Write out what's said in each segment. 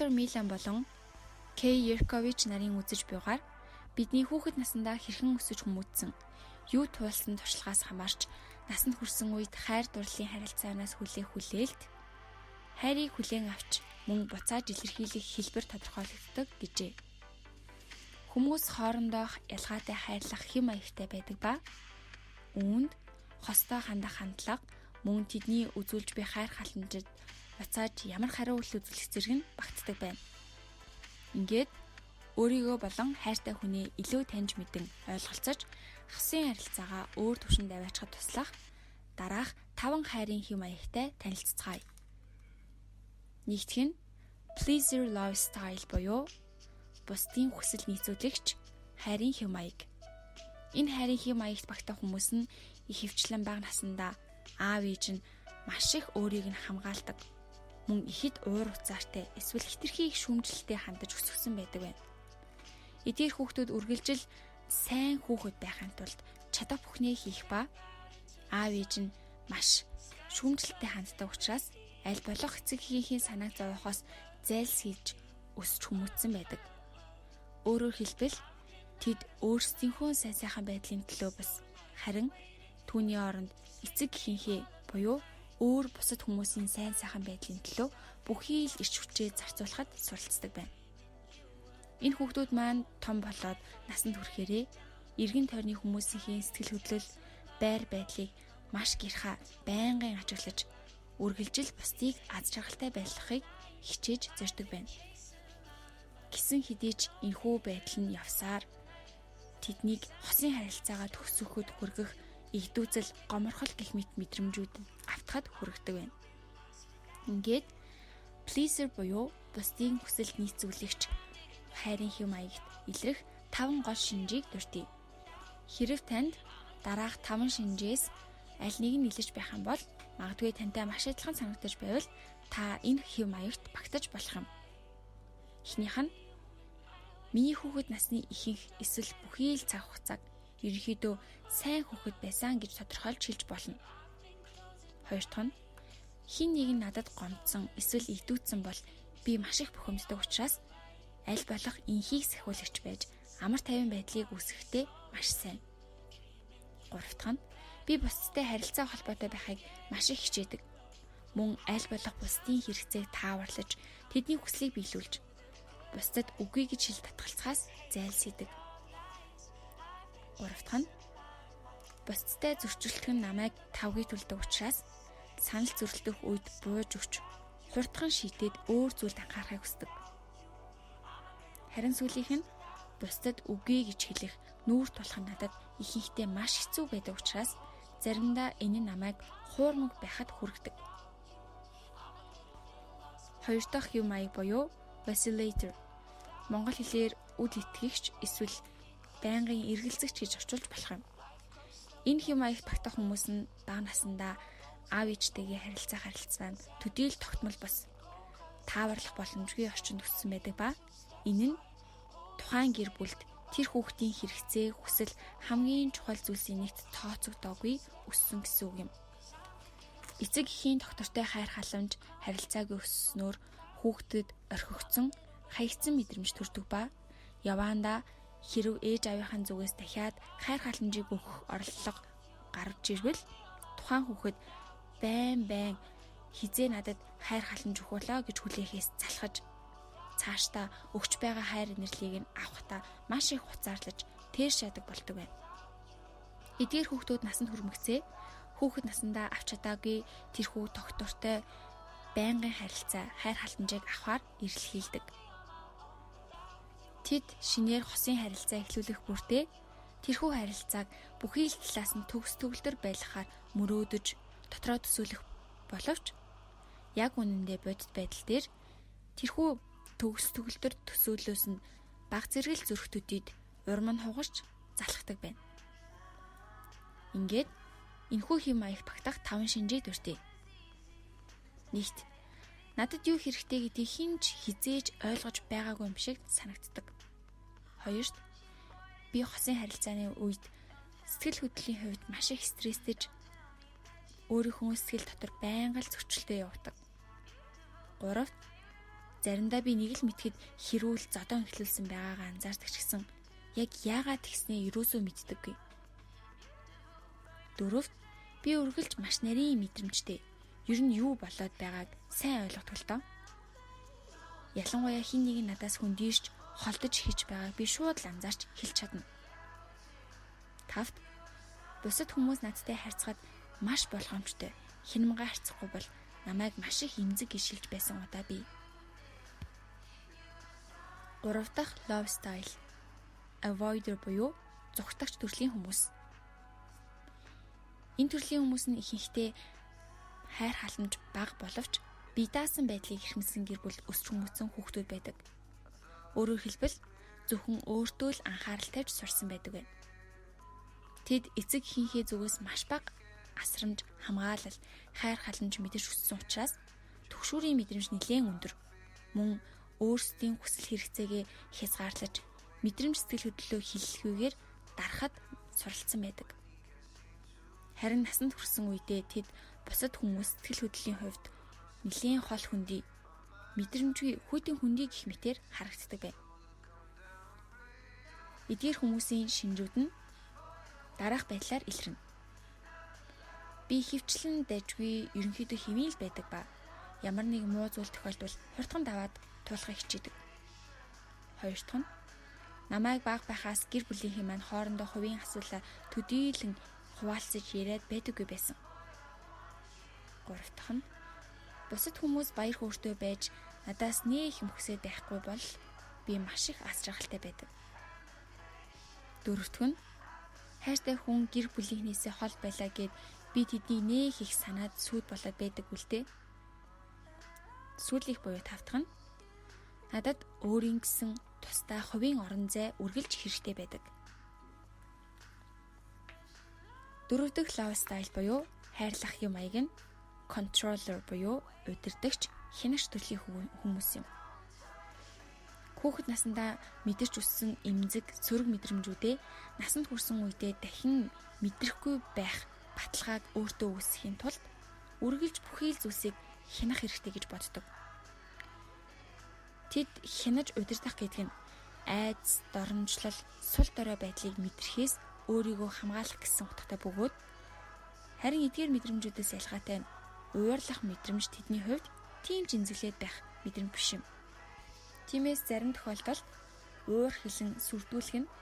Доктор Милан болон К. Еркович нарын үзэж буйгаар бидний хүүхэд насндаа хэрхэн өсөж хүмүүжсэн, юу туулсан туршлагаас хамаарч насанд хүрсэн үед хайр дурлалын харилцаанаас хүлээх хүлээлт, хайрыг хүлээн авч мөн буцааж илэрхийлэх хэлбэр тодорхойлогддог гэжээ. Хүмүүс хоорондоо ялгаатай хайрлах хэм маягтай байдаг ба үүнд хостой хандах хандлага мөн тэдний үзүүлж буй хайр халамжид буцааж ямар хариу үйлдэл үзүүлэх зэрэг нь багтдаг байна. Ингээд өөрийгөө болон хайртай хүнээ илүү таньж мэдэн ойлголцож хосын харилцаагаа өөр түвшинд аваачхад туслах дараах 5 хайрын хэв маягтай танилцацгаая. Нэгдэх нь pleaser love style буюу бусдын хүсэл нийцүүлэгч хайрын хэв маяг. Энэ хайрын хэв маягт багтах хүмүүс нь ихэвчлэн бага насндаа аав ээж нь маш их өөрийг нь хамгаалдаг. Мөн ихэд уур уцаартай эсвэл хэтэрхий их шүүмжлэлтэй хандаж өсгөсөн байдаг байна. Эдгээр хүүхдүүд үргэлжил сайн хүүхэд байхын тулд чадах бүхнээ хийх ба аав ээж нь маш шүүмжлэлтэй ханддаг учраас аль болох эцэг эхийн санааг зовоохоос зайлсхийж өсч хүмүүжсэн байдаг. Өөрөөр хэлбэл, тэд өөрсдийнхөө сайн сайхан байдлын төлөө бус харин түүний оронд эцэг эхийнхээ буюу өөр бусад хүмүүсийн сайн сайхан байдлын төлөө бүхий л эрч хүчээ зарцуулахад суралцдаг байна. Энэ хүүхдүүд маань том болоод насанд хүрэхээрээ эргэн тойрны хүмүүсийн сэтгэл хөдлөл, байр байдлыг маш гярхаа байнгын ажиглаж үргэлжил бусдыг аз жаргалтай байлгахыг хичээж зорьдог байна. Гэсэн хэдий ч энэхүү байдал нь явсаар тэднийг хосын харилцаагаа төгсгөхөд хүргэх эгдүүцэл, гоморхол гэх мэт мэдрэмжүүд автахад хүргэдэг байна. Ингээд pleaser буюу бусдын хүсэл нийцүүлэгч хайрын хэв маягт илрэх 5 гол шинжийг дурдъя. Хэрэв танд дараах 5 шинжээс аль нэг нь илэрч байх юм бол магадгүй тантай маш адилхан санагдаж байвал та энэ хэв маягт багтаж болох юм. Эхнийх нь миний хүүхэд насны ихэнх эсвэл бүхий л цаг хугацааг ерөнхийдөө сайн хүүхэд байсан гэж тодорхойлж хэлж болно. Хоёр дахь нь хэн нэг нь надад гомдсон эсвэл эгдүүцсэн бол би маш их бухимддаг учраас аль болох энхийг сахиулагч байж амар тайван байдлыг үүсгэхдээ маш сайн. Гурав дахь нь би бусдтай харилцаа холбоотой байхыг маш их хичээдэг. Мөн аль болох бусдын хэрэгцээг тааварлаж тэдний хүслийг биелүүлж бусдад үгүй гэж хэл татгалцахаас зайлсхийдэг. Гурав дахь нь бусдтай зөрчилдөх нь намайг тавгүй түлдэг учраас санал зөрчилдөх үед бууж өгч хурдхан шийдээд өөр зүйлд анхаарахыг хүсдэг. Харин сүүлийнх нь бусдад үгүй гэж хэлэх нүүр тулах нь надад ихэнхдээ маш хэцүү байдаг учраас заримдаа энэ нь намайг хуурмаг байхад хүргэдэг. Хоёр дахь хэв маяг буюу vacillator, монгол хэлээр үл итгэгч эсвэл байнгын эргэлзэгч гэж орчуулж болох юм. Энэ хэв маягт багтах хүмүүс нь бага насндаа аав ээжтэйгээ харилцаа харилцаа нь төдийл тогтмол бус тааварлах боломжгүй орчинд өссөн байдаг ба энэ нь тухайн гэр бүлд тэр хүүхдийн хэрэгцээ, хүсэл хамгийн чухал зүйлсийн нэгт тооцогдоогүй өссөн гэсэн үг юм. Эцэг эхийн тогтвортой хайр халамж харилцаагүй өсснөөр хүүхдэд орхигдсон, хаягдсан мэдрэмж төрдөг ба яваандаа хэрэв ээж аавынхаа зүгээс дахиад хайр халамжийг өгөх оролдлого гарч ирвэл тухайн хүүхэд байн байн хэзээ надад хайр халамж өгөх болоо гэж хүлээхээс залхаж цаашдаа өгч байгаа хайр инэрлийг нь авахдаа маш их хуцаарлаж тэр шадаг болдог байна. Эдгээр хүүхдүүд насанд хүрмэгцээ хүүхэд насандаа авч чадаагүй тэрхүү тогтвортой байнгын харилцаа, хайр халамжийг авахаар эрэлхийлдэг. Тэд шинээр хосын харилцаа эхлүүлэх бүртээ тэрхүү харилцааг бүхий л талаас нь төгс төгөлдөр байлгахаар мөрөөдөж дотроо төсөөлөх боловч яг үнэндээ бодит байдал дээр тэрхүү төгс төгөлдөр төсөөлөөс нь бага зэрэг л зүрх төдийд урам нь хугарч залхдаг байна. Ингээд энэхүү хэв маягт багтах 5 шинжийг дурдъя. Нэгт, надад юу хэрэгтэй гэдгийг хэн ч хэзээ ч ойлгож байгаагүй юм шиг санагддаг. Хоёрт, би хосын харилцааны үед сэтгэл хөдлөлийн хувьд маш их стрессдэж өөрийнхөө сэтгэл дотор байнга л зөрчилтэй явдаг. Гуравт, Заримдаа би нэг л мэтгэд хэрүүл зодон эхлүүлсэн байгаагаа анзаардаг ч гэсэн яг яагаад тэгснээ ерөөсөө мэддэггүй. Дөрөвт би үргэлж маш нарийн мэдрэмжтэй. Ер нь юу болоод байгааг сайн ойлгодог л доо. Ялангуяа хин нэг нь надаас хөндийрч холдож хийж байгааг би шууд л анзаарч хэлж чадна. Тавт бусад хүмүүс надтай харьцахад маш болгоомжтой. Хинмгаа харьцахгүй бол намайг маш их эмзэг гэж шилж байсан удаа бий. Гурав дахь love style avoider буюу зугтагч төрлийн хүмүүс. Энэ төрлийн хүмүүс нь ихэнхдээ хайр халамж бага боловч бие даасан байдлыг эрхэмсэн гэр бүл өсч хүмүүцсэн хүүхдүүд байдаг. Өөрөөр хэлбэл зөвхөн өөртөө л анхаарал тавьж сурсан байдаг байна. Тэд эцэг эхийнхээ зүгээс маш бага асрамж, хамгаалал, хайр халамж мэдэрч өссөн учраас түгшүүрийн мэдрэмж нэлээн өндөр. Мөн өөрсдийн хүсэл хэрэгцээгээ хязгаарлаж мэдрэмж сэтгэл хөдлөлөө хиллэхүйгээр дарахад суралцсан байдаг. Харин насанд хүрсэн үедээ тэд бусад хүмүүс сэтгэл хөдлөлийн хувьд нэлээн хол хөндий, мэдрэмжгүй хүйтэн хөндий гэх мэтээр харагддаг байна. Эдгээр хүмүүсийн шинжүүд нь дараах байдлаар илэрнэ. Би хөвчлэн дайжгүй, ерөнхийдөө хэвийн л байдаг ба ямар нэг муу зүйл тохиолдвол хурдхан даваад туулахыг хичээдэг. Хоёр дахь нь намайг бага байхаас гэр бүлийнхээ маань хоорондоо хувийн асуудлаа төдийлөн хуваалцаж яриад байдаггүй байсан. Гурав дахь нь бусад хүмүүс баяр хөөртэй байж надаас нээ их юм хүсээд байхгүй бол би маш их аз жаргалтай байдаг. Дөрөв дэх нь хайртай хүн гэр бүлийнхнээсээ хол байлаа гэд би тэднийг нээ их санаад сүйд болоод байдаг үлдээ. Сүүлийнх буюу тав дахь нь надад өөрийн гэсэн тусдаа хувийн орон зай үргэлж хэрэгтэй байдаг. Дөрөв дэх love style буюу хайрлах юм маяг нь controller буюу удирдагч, хянагч төрлийн хүмүүс юм. Хүүхэд насндаа мэдэрч өссөн эмзэг, сөрөг мэдрэмжүүдээ насанд хүрсэн үедээ дахин мэдрэхгүй байх баталгааг өөртөө үүсгэхийн тулд үргэлж бүхий л зүйлсийг хянах хэрэгтэй гэж боддог. Тэд хянаж удирдах гэдэг нь айдас, доромжлол, сул дорой байдлыг мэдрэхээс өөрийгөө хамгаалах гэсэн утгатай бөгөөд харин эдгээр мэдрэмжүүдээс ялгаатай нь уурлах мэдрэмж тэдний хувьд тийм ч эмзэглээд байх мэдрэмж биш юм. Тиймээс зарим тохиолдолд уур хилэн сүрдүүлэх нь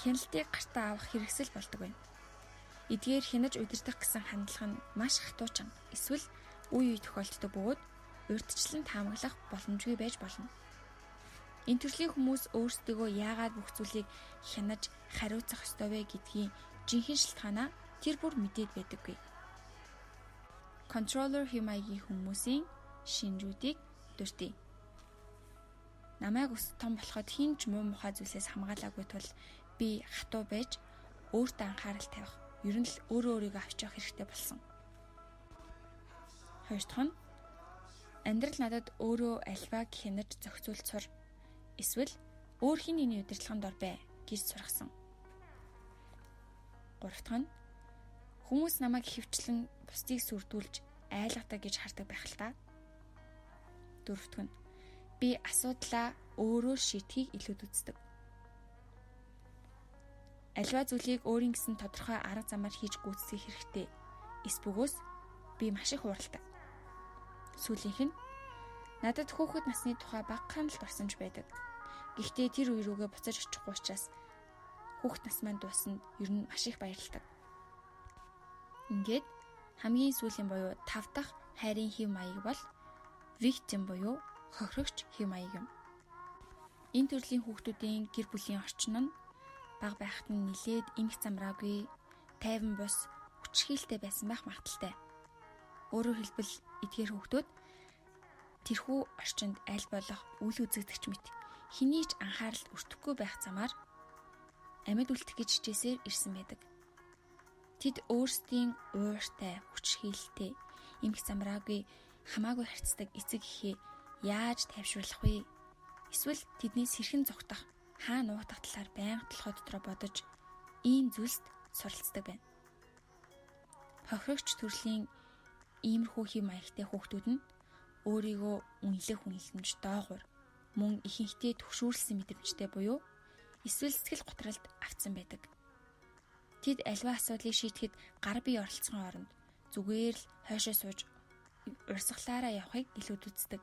хяналтыг гартаа авах хэрэгсэл болдог байна. Эдгээр хянаж удирдах гэсэн хандлага нь маш хатуучин эсвэл үе үе тохиолддог бөгөөд урьдчилан таамаглах боломжгүй байж болно. Энэ төрлийн хүмүүс өөрсдөө яагаад бүх зүйлийг хянаж хариуцах ёстой вэ гэдгийн жинхэнэ шалтгаанаа тэр бүр мэдээд байдаггүй. Controller хэв маягийн хүмүүсийн шинжүүдийг дурдъя. Намайг ус том болоход хэн ч муу мухай зүйлсээс хамгаалаагүй тул би хатуу байж өөртөө анхаарал тавих, ер нь л өөрөө өөрийгөө авч явах хэрэгтэй болсон. Хоёр дахь нь амьдрал надад өөрөө альваг хянаж зохицуулж сур. Эсвэл өөр хэн нэгний удирдлаганд ор бай гэж сургасан. Гурав дахь нь хүмүүс намайг хөвчлэн бусдыг сүрдүүлж айлгадаг гэж хардаг байх л та. Дөрөв дэх нь би асуудлаа өөрөөр шийдэхийг илүүд үздэг. Альва зүйлийг өөрийн гэсэн тодорхой арга замаар хийж гүйцэтгэх хэрэгтэй. Эс бөгөөс би маш их ууралдаг. Сүүлийнх нь надад хүүхэд насны тухай багахан л дурсамж байдаг. Гэхдээ тэр үе рүүгээ буцаж очихгүй учраас хүүхэд нас маань дуусанд ер нь маш их баярлалдаг. Ингээд хамгийн сүүлийн буюу тав дахь хайрын хэв маяг бол victim буюу хохирогч хэв маяг юм. Энэ төрлийн хүүхдүүдийн гэр бүлийн орчин нь бага байхад нь нилээд эмх замраагүй, тайван бус, хүчирхийлэлтэй байсан байх магадлалтай. Өөрөөр хэлбэл эдгээр хүүхдүүд тэрхүү орчинд аль болох үл үзэгдэгч мэт хэний ч анхааралд өртөхгүй байх замаар амьд үлдэх гэж хичээсээр ирсэн байдаг. Тэд өөрсдийн ууртай, хүчирхийлэлтэй, эмх замраагүй, хамаагүй харьцдаг эцэг эхээ яаж тайвшруулах вэ? Эсвэл тэднээс хэрхэн зугтах, хаа нуугдах талаар байнга толгой дотроо бодож ийм зүйлсд суралцдаг байна. Хохирогч төрлийн иймэрхүү хэв маягтай хүүхдүүд нь өөрийгөө үнэлэх үнэлэмж доогуур, мөн ихэнхдээ түгшүүрлсэн мэдрэмжтэй буюу эсвэл сэтгэл готролд автсан байдаг. Тэд аливаа асуудлыг шийдэхэд гар бие оролцохын оронд зүгээр л хойшоо сууж урсгалаараа явахыг илүүд үздэг.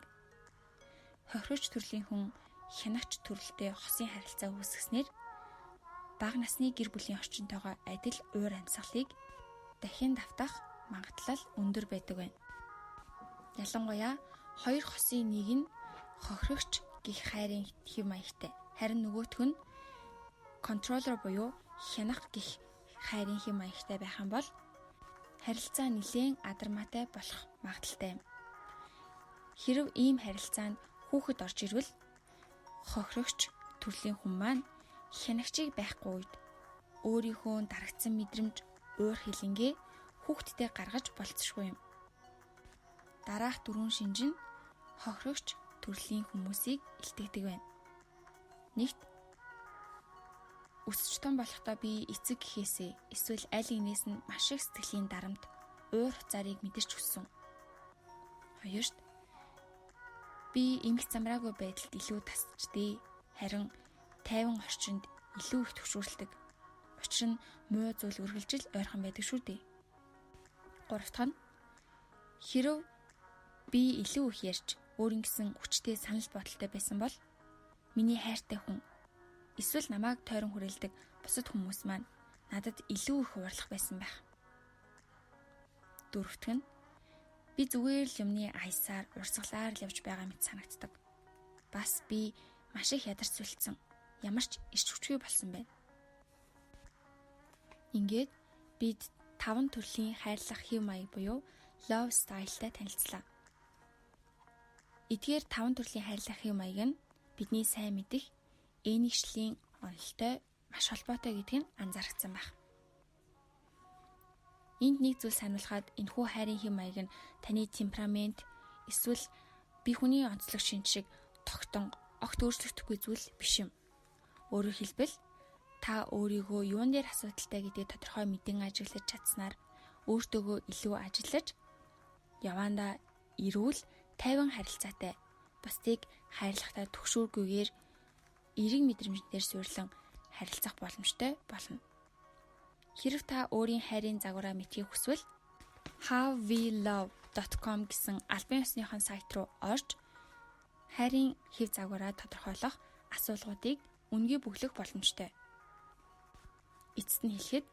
Хохирогч төрлийн хүн хянагч төрөлтэй хосын харилцаа үүсгэснээр бага насны гэр бүлийн орчинтойгоо адил уур амьсгалыг дахин давтах магадлал өндөр байдаг байна. Ялангуяа хоёр хосын нэг нь хохирогч гэх хайрын хэв маягтай. Харин нөгөөх нь controller буюу хянах гэх хайрын хэв маягтай байх юм бол харилцаа нэлээн адармаатай болох магадлалтай юм. Хэрэв ийм харилцаанд хүүхэд орж ирвэл хохирогч төрлийн хүн маань хянагчийг байхгүй үед өөрийнхөө дарагдсан мэдрэмж, уур хилэнгээ хүүхэдтэй гаргаж болзошгүй юм. Дараах дөрвөн шинж нь хохирогч төрлийн хүмүүсийг илтгэдэг байна. Нэгт, өсөж том болохдоо би эцэг гэхээсээ эсвэл аль нэгнээс нь маш их сэтгэлийн дарамт, уур хязгаарыг мэдэрч өссөн. Хоёрт, би эмх замраагүй байдалд илүү тасчдээ. Харин тайван орчинд илүү их түгшүүрэлдэг. Учир нь муу зүйл үргэлжил ойрхон байдаг шүү дээ. Гурав дахь нь, хэрэв би илүү их ярьж өөрийн гэсэн хүчтэй санал бодолтой байсан бол миний хайртай хүн эсвэл намайг тойрон хүрээлдэг бусад хүмүүс маань надад илүү их уурлах байсан байх. Дөрөвдөх нь, би зүгээр л юмны аясаар, урсгалаар л явж байгаа мэт санагддаг. Бас би маш их ядарч сүлдсэн. Ямар ч эрч хүчгүй болсон байна. Ингээд бид таван төрлийн хайрлах хэв маяг буюу love style-тай танилцлаа. Эдгээр таван төрлийн хайрлах хэв маяг нь бидний сайн мэдэх энэгшлийн онолтой маш холбоотой гэдг нь анзаарчихсан байх. Энд нэг зүйл сануулхад, энэхүү хайрын хэв маяг нь таны темперамент эсвэл бие хүний онцлог шинж шиг тогтон огт өөрчлөгдөхгүй зүйл биш юм. Өөрөөр хэлбэл, та өөрийгөө юун дээр асуудалтай гэдгийг тодорхой мэдэн ажиглаж чадсанаар өөртөөгөө илүү ажиллаж яваандаа эрүүл, тайван харилцаатай, бусдыг хайрлахдаа түгшүүргүйгээр эерэг мэдрэмжээр суурилан харилцах боломжтой болно. Хэрэв та өөрийн хайрын загвараа мэдэхийг хүсвэл howwelove.com гэсэн албан ёсныхон сайт руу орж хайрын хэв загвараа тодорхойлох асуулгуудыг үнэгүй бөглөх боломжтой. Эцэст нь хэлэхэд,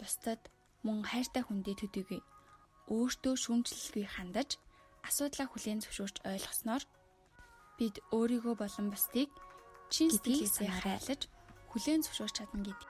бусдад мөн хайртай хүндээ төдийгүй өөртөө шүүмжлэлгүй хандаж, асуудлаа хүлээн зөвшөөрч ойлгосноор бид өөрийгөө болон бусдыг чин сэтгэлээсээ хайрлаж, хүлээн зөвшөөрч чадна гэдэг.